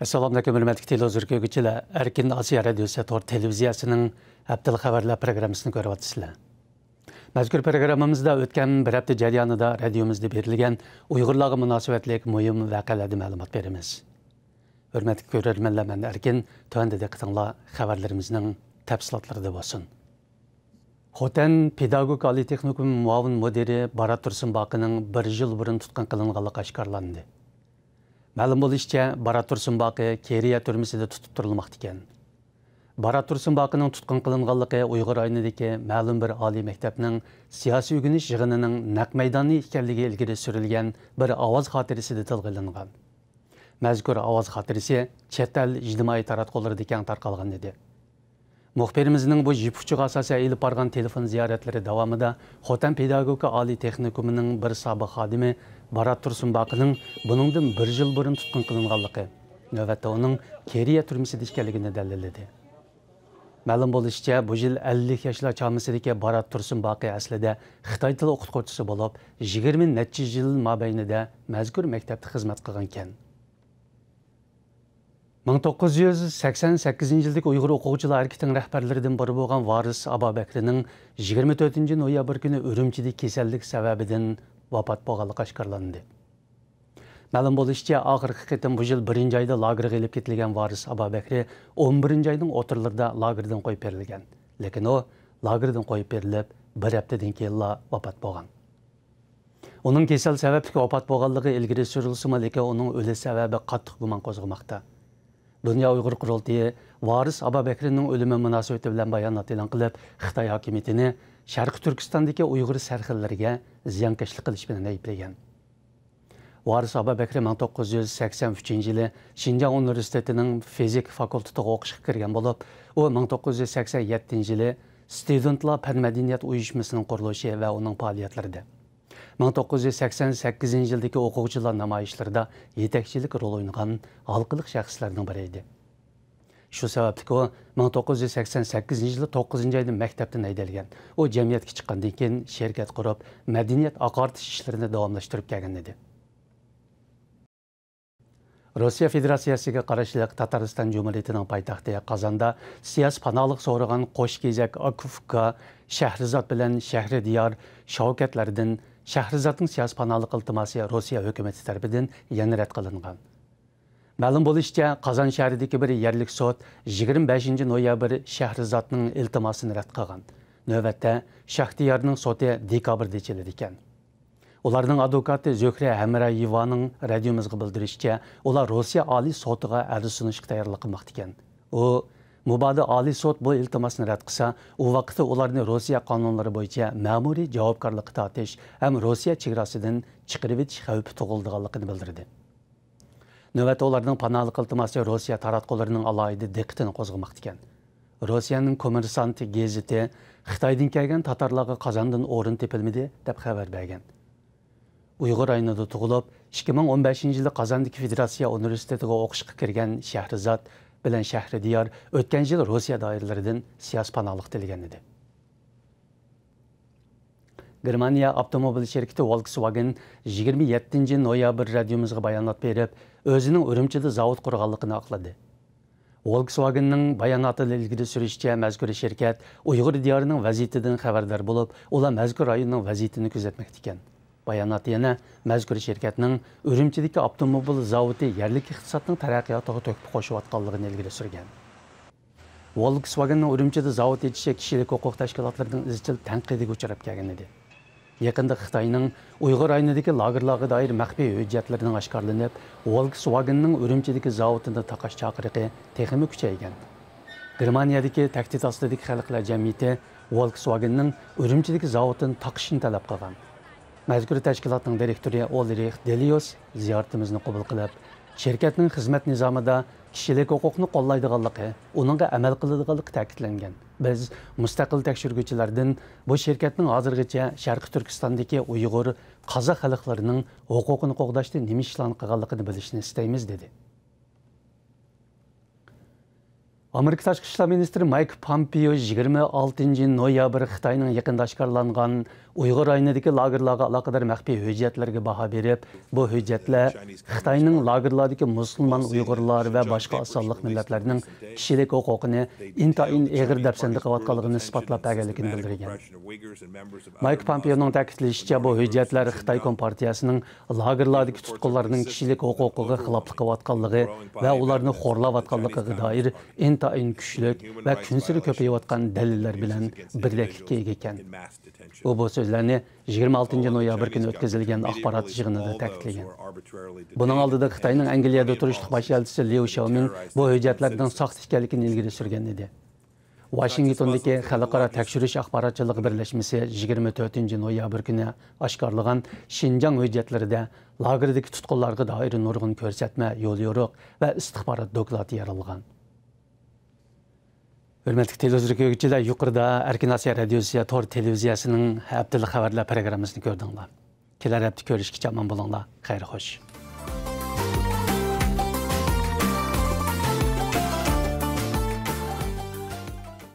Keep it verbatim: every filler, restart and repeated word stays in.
ئەسسالامۇئەلەيكۇم، ھۆرمەتلىك تېلېۋىزور كۆرگۈچىلەر! ئەركىن ئاسىيا رادىيوسى تور تېلېۋىزىيەسىنىڭ ھەپتىلىك خەۋەرلەر پروگراممىسىنى كۆرۈۋاتىسىلەر. مەزكۇر پروگراممىمىزدا ئۆتكەن بىر ھەپتە جەريانىدا رادىيومىزدا بېرىلگەن ئۇيغۇرلارغا مۇناسىۋەتلىك مۇھىم ۋەقەلەردىن مەلۇمات بېرىمىز. ھۆرمەتلىك كۆرۈرمەنلەر، مەن ئەركىن. تۆۋەندە دىققىتىڭلار خەۋەرلىرىمىزنىڭ تەپسىلاتلىرىدا بولسۇن. خوتەن پېداگوگىكا ئالىي تېخنىكومى مۇئاۋىن مۇدىرى بارات تۇرسۇنباقىنىڭ بىر يىل بۇرۇن تۇتقۇن قىلىنغانلىقى ئاشكارىلاندى. مەلۇم بولۇشىچە، بارات تۇرسۇنباقى كېرىيە تۈرمىسىدە تۇتۇپ تۇرۇلماقتا ئىكەن. بارات تۇرسۇنباقىنىڭ تۇتقۇن قىلىنغانلىقى ئۇيغۇر رايونىدىكى مەلۇم بىر ئالىي مەكتەپنىڭ سىياسىي ئۆگىنىش يىغىنىنىڭ نەق مەيدانى ئىكەنلىكى ئىلگىرى سۈرۈلگەن بىر ئاۋاز خاتىرىسىدە تىلغا ئېلىنغان. مەزكۇر ئاۋاز خاتىرىسى چەت ئەل ئىجتىمائىي تاراتقۇلىرىدا كەڭ تارقالغان ئىدى. مۇخبىرىمىزنىڭ بۇ يىپ ئۇچىغا ئاساسەن ئېلىپ بارغان تېلېفون زىيارەتلىرى داۋامىدا خوتەن پېداگوگىكا ئالىي تېخنىكومىنىڭ بىر سابىق خادىمى بارات تۇرسۇنباقىنىڭ بۇنىڭدىن بىر يىل بۇرۇن تۇتقۇن قىلىنغانلىقى، نۆۋەتتە ئۇنىڭ كېرىيە تۈرمىسىدە ئىكەنلىكىنى دەلىللىدى. مەلۇم بولۇشىچە، بۇ يىل ئەللىك ياشلار چامىسىدىكى بارات تۇرسۇنباقى ئەسلىدە خىتاي تىلى ئوقۇتقۇچىسى بولۇپ، يىگىرمە نەچچە يىل مابەينىدە مەزكۇر مەكتەپتە خىزمەت قىلغانىكەن. مىڭ توققۇز يۈز سەكسەن سەككىزىنچى يىلدىكى ئۇيغۇر ئوقۇغۇچىلار ھەرىكىتىنىڭ رەھبەرلىرىدىن بىرى بولغان ۋارىس ئابابەكرىنىڭ يىگىرمە تۆتىنچى نويابىر كۈنى ئۈرۈمچىدە كېسەللىك سەۋەبىدىن ۋاپات بولغانلىقى ئاشكارىلاندى. مەلۇم بولۇشىچە، ئاخىرقى قېتىم بۇ يىل بىرىنچى ئايدا لاگېرغا ئېلىپ كېتىلگەن ۋارىس ئابابەكرى ئون بىرىنچى ئاينىڭ ئوتتۇرىلىرىدا لاگېردىن قويۇپ بېرىلگەن. لېكىن ئۇ لاگېردىن قويۇپ بېرىلىپ، بىر ھەپتىدىن كېيىنلا ۋاپات بولغان. ئۇنىڭ كېسەل سەۋەبلىك ۋاپات بولغانلىقى ئىلگىرى سۈرۈلسىمۇ، لېكىن ئۇنىڭ ئۆلۈش سەۋەبى قاتتىق گۇمان قوزغىماقتا. دۇنيا ئۇيغۇر قۇرۇلتىيى ۋارىس ئابابەكرىنىڭ ئۆلۈمى مۇناسىۋىتى بىلەن بايانات ئېلان قىلىپ، خىتاي ھاكىمىيىتىنى شەرقىي تۈركىستاندىكى ئۇيغۇر سەرخىللىرىگە زىيانكەشلىك قىلىش بىلەن ئەيىبلىگەن. ۋارىس ئابابەكرى مىڭ توققۇز يۈز سەكسەن ئۈچىنچى يىلى شىنجاڭ ئۇنىۋېرسىتېتىنىڭ فىزىكا فاكۇلتېتىغا ئوقۇشقا كىرگەن بولۇپ، ئۇ مىڭ توققۇز يۈز سەكسەن يەتتىنچى يىلى ستۇدېنتلار پەن مەدەنىيەت ئۇيۇشمىسىنىڭ قۇرۇلۇشى ۋە ئۇنىڭ پائالىيەتلىرىدە، مىڭ توققۇز يۈز سەكسەن سەككىزىنچى يىلدىكى ئوقۇغۇچىلار نامايىشلىرىدا يېتەكچىلىك رول ئوينىغان ھالقىلىق شەخسلەرنىڭ بىرى ئىدى. شۇ سەۋەبلىك ئۇ مىڭ توققۇز يۈز سەكسەن سەككىزىنچى يىلى توققۇزىنچى ئايدا مەكتەپتىن ھەيدەلگەن. ئۇ جەمئىيەتكە چىققاندىن كېيىن شىركەت قۇرۇپ، مەدەنىيەت ئاقارتىش ئىشلىرىنى داۋاملاشتۇرۇپ كەلگەن ئىدى. روسىيە فېدېراتسىيەسىگە قاراشلىق تاتارىستان جۇمھۇرىيىتىنىڭ پايتەختى قازاندا سىياسىي پاناھلىق سورىغان قوشكېزەك ئاكا-ئۇكا شەھرىزات بىلەن شەھرىدىيار شاۋكەتلەردىن شەھرىزاتنىڭ سىياسىي پاناھلىق ئىلتىماسى روسىيە ھۆكۈمىتى تەرىپىدىن يەنە رەت قىلىنغان. مەلۇم بولۇشىچە، قازان شەھىرىدىكى بىر يەرلىك سوت يىگىرمە بەشىنچى نويابىر شەھرىزاتنىڭ ئىلتىماسىنى رەت قىلغان. نۆۋەتتە شاھدىيارنىڭ سوتى دېكابىردا ئېچىلىدىكەن. ئۇلارنىڭ ئادۋوكاتى زۆھرە ھەمرايېۋانىڭ رادىيومىزغا بىلدۈرۈشىچە، ئۇلار روسىيە ئالىي سوتىغا ئەرز سۇنۇشقا تەييارلىق قىلماقتا ئىكەن. ئۇ، مۇبادا ئالىي سوت بۇ ئىلتىماسنى رەت قىلسا، ئۇ ۋاقىتتا ئۇلارنى روسىيە قانۇنلىرى بويىچە مەمۇرىي جاۋابكارلىققا تارتىش ھەم روسىيە چېگراسىدىن چىقىرىۋېتىش خەۋپى تۇغۇلىدىغانلىقىنى بىلدۈردى. نۆۋەتتە ئۇلارنىڭ پاناھلىق ئىلتىماسى روسىيە تاراتقۇلىرىنىڭ ئالاھىدە دىققىتىنى قوزغىماقتا ئىكەن. روسىيەنىڭ كوممېرسانت گېزىتى خىتايدىن كەلگەن تاتارلارغا قازاندىن ئورۇن تېپىلمىدى، دەپ خەۋەر بەرگەن. ئۇيغۇر رايونىدا تۇغۇلۇپ، ئىككى مىڭ ئون بەشىنچى يىلى قازاندىكى فېدېراتسىيە ئۇنىۋېرسىتېتىغا ئوقۇشقا كىرگەن شەھرىزات بىلەن شەھرىدىيار ئۆتكەن يىل روسىيە دائىرىلىرىدىن سىياسىي پاناھلىق تىلىگەن ئىدى. گېرمانىيە ئاپتوموبىل شىركىتى ۋولكسۋاگېن يىگىرمە يەتتىنچى نويابىر رادىيومىزغا بايانات بېرىپ، ئۆزىنىڭ ئۈرۈمچىدە زاۋۇت قۇرغانلىقىنى ئاقلىدى. ۋولكسۋاگېننىڭ باياناتىدا ئىلگىرى سۈرۈشىچە، مەزكۇر شىركەت ئۇيغۇر دىيارىنىڭ ۋەزىيىتىدىن خەۋەردار بولۇپ، ئۇلار مەزكۇر رايوننىڭ ۋەزىيىتىنى كۆزەتمەكتە ئىكەن. باياناتتا يەنە مەزكۇر شىركەتنىڭ ئۈرۈمچىدىكى ئاپتوموبىل زاۋۇتى يەرلىك ئىقتىسادنىڭ تەرەققىياتىغا تۆھپە قوشۇۋاتقانلىقىنى ئىلگىرى سۈرگەن. ۋولكسۋاگېننىڭ ئۈرۈمچىدە زاۋۇت ئېچىشى كىشىلىك ھوقۇق تەشكىلاتلىرىنىڭ ئىزچىل تەنقىدىگە ئۇچراپ كەلگەن ئىدى. يېقىندا خىتاينىڭ ئۇيغۇر رايونىدىكى لاگېرلارغا دائىر مەخپىي ھۆججەتلىرىنىڭ ئاشكارىلىنىپ، ۋولكسۋاگېننىڭ ئۈرۈمچىدىكى زاۋۇتىنى تاقاش چاقىرىقى تېخىمۇ كۈچەيگەن. گېرمانىيەدىكى تەھدىت ئاستىدىكى خەلقلەر جەمئىيىتى ۋولكسۋاگېننىڭ ئۈرۈمچىدىكى زاۋۇتىنى تاقىشىنى تەلەپ قىلغان. مەزكۇر تەشكىلاتنىڭ دىرېكتورى ئولرىخ دېلىيوس زىيارىتىمىزنى قوبۇل قىلىپ، شىركەتنىڭ خىزمەت نىزامىدا كىشىلىك ھوقۇقنى قوللايدىغانلىقى، ئۇنىڭغا ئەمەل قىلىدىغانلىقى تەكىتلەنگەن. بىز مۇستەقىل تەكشۈرگۈچىلەردىن بۇ شىركەتنىڭ ھازىرغىچە شەرقىي تۈركىستاندىكى ئۇيغۇر، قازاق خەلقلىرىنىڭ ھوقۇقىنى قوغداشتا نېمە ئىشلارنى قىلغانلىقىنى بىلىشنى ئىستەيمىز، دېدى. ئامېرىكا تاشقى ئىشلار مىنىستىرى مايك پامپېئو يىگىرمە ئالتىنچى نويابىر خىتاينىڭ يېقىندا ئاشكارىلانغان ئۇيغۇر رايونىدىكى لاگېرلارغا ئالاقىدار مەخپىي ھۆججەتلەرگە باھا بېرىپ، بۇ ھۆججەتلەر خىتاينىڭ لاگېرلاردىكى مۇسۇلمان ئۇيغۇرلار ۋە باشقا ئاز سانلىق مىللەتلەرنىڭ كىشىلىك ھوقۇقىنى ئىنتايىن ئېغىر دەپسەندە قىلىۋاتقانلىقىنى ئىسپاتلاپ بەرگەنلىكىنى بىلدۈرگەن. مايك پامپېئونىڭ تەكىتلىشىچە، بۇ ھۆججەتلەر خىتاي كومپارتىيەسىنىڭ لاگېرلاردىكى تۇتقۇنلارنىڭ كىشىلىك ھوقۇقىغا خىلاپلىق قىلىۋاتقانلىقى ۋە ئۇلارنى خورلاۋاتقانلىقىغا دائىر ئىنتايىن كۈچلۈك ۋە كۈنسېرى كۆپىيىۋاتقان دەلىللەر بىلەن بىردەكلىككە ئىگە ئىكەن. ئۇ بۇ سۆزلەرنى يىگىرمە ئالتىنچى نويابىر كۈنى ئۆتكۈزۈلگەن ئاخبارات يىغىنىدا تەكىتلىگەن. بۇنىڭ ئالدىدا خىتاينىڭ ئەنگلىيەدە تۇرۇشلۇق باش ئەلچىسى ليۇ شياۋمىن بۇ ھۆججەتلەردىن ساختا ئىكەنلىكىنى ئىلگىرى سۈرگەن ئىدى. ۋاشىنگتوندىكى خەلقئارا تەكشۈرۈش ئاخباراتچىلىقى بىرلەشمىسى يىگىرمە تۆتىنچى نويابىر كۈنى ئاشكارىلىغان شىنجاڭ ھۆججەتلىرىدە لاگېردىكى تۇتقۇنلارغا دائىر نۇرغۇن كۆرسەتمە، يوليورۇق ۋە ئىستىخبارات دوكلاتى يارالغان. ھۆرمەتلىك تېلېۋىزور كۆرگۈچىلەر، يۇقىرىدا ئەركىن ئاسىيا رادىيوسى تور تېلېۋىزىيەسىنىڭ ھەپتىلىك خەۋەرلەر پروگراممىسىنى كۆردۈڭلار. كېلەر ھەپتە كۆرۈشكىچە ئامان بولۇڭلار. خەير خوش.